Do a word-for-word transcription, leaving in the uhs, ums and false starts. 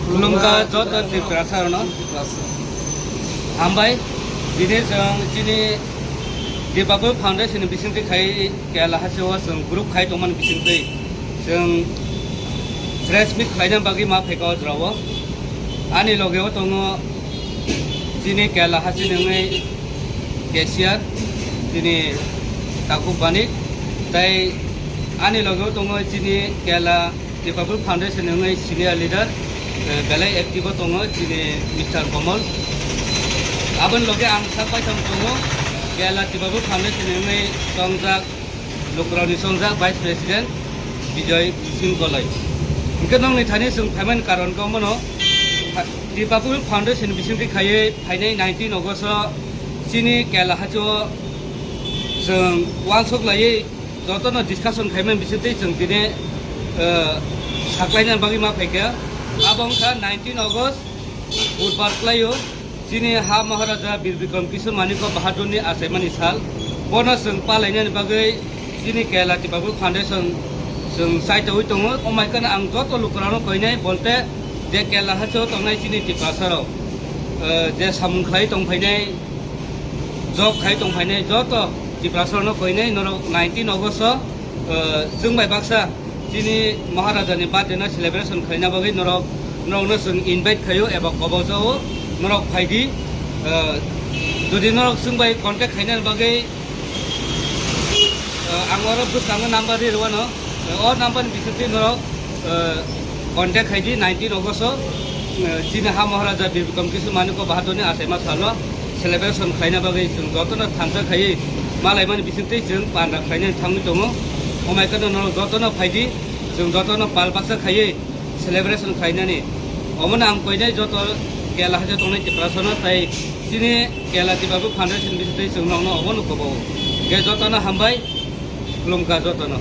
Khulumkha joto Tiprasa rokno. Hambai, dini chwng chini Deepavali Foundation ni bisingtwi khai Kerala hasteo chwng group khai tongmani bisingtwi chwng press meet khlaina bagwi ma phaikha o jorao. Ani logeo tongo chini Kerala hasteni wngwi cashier, chini Takhuk Banik, tei ani logeo tongo chini Kerala Deepavali Foundation ni wngwi senior leader, eh, belai active o tongo chini Mister Komol. Aboni loge ang sak paitham tongo, Kerala Deepavali Foundation ni wngwi chongjak, lukurokni chongjak Vice President Bijoy Singh Goloi. Hwnkhe nokni thani chwng phaimani karon khe omono, Deepavali Foundation bisingtwi khaiwi phainai nineteen August o chini Kerala hasteo chwng uansuk laiwi jotono discussion khaimani bisingtwi chwng tini, eh, saklaina bagwi ma phaikha. Abo wngkha nineteen August, Budhbar kwlaio, chini ha Maharaja Bir Bikram Kishore Manikya Bahadurni achaimani sal. Bono chwng palainani bagwi chini Kerala Deepavali Foundation chwng chaitaui tongo. Omaikano ang joto lukurokno koinai, bolte je Kerala hasteo tongnai chini Tiprasarok, eh, je samung khlai tongphainai, job khai tongphainai joto Tiprasarokno koinai, norok nineteen August o, eh, chwng bai baksa chini Maharajani birthday no celebration khlaina bagwi norok, norokno chwng invite khaio eba kobojao, norok phaidi. Eh, jodi norok chwng bai contact khainani bagwi, eh, ang oro bwskango number ri rwano. O number ni bisingtwi norok, eh, contact khaidi nineteen August o, eh, chini ha Maharaja Bir Bikram Kishore Manikya Bahadurni achaima salo celebration khlaina bagwi chwng jotono thansa khaiwi malaimani bisingtwi chwng panda khlainani thangwi tongo. Omaikano norok jotono phaidi, chwng jotono pal baksa khaiwi celebration khlainani. Omono ang koinai joto Kerala hasteo tongnai Tiprasano tei chini Kerala Deepavali Foundation bisingtwi chwng nokno obono kobo. Hwnkhe jotono hambai, khulumkha jotono.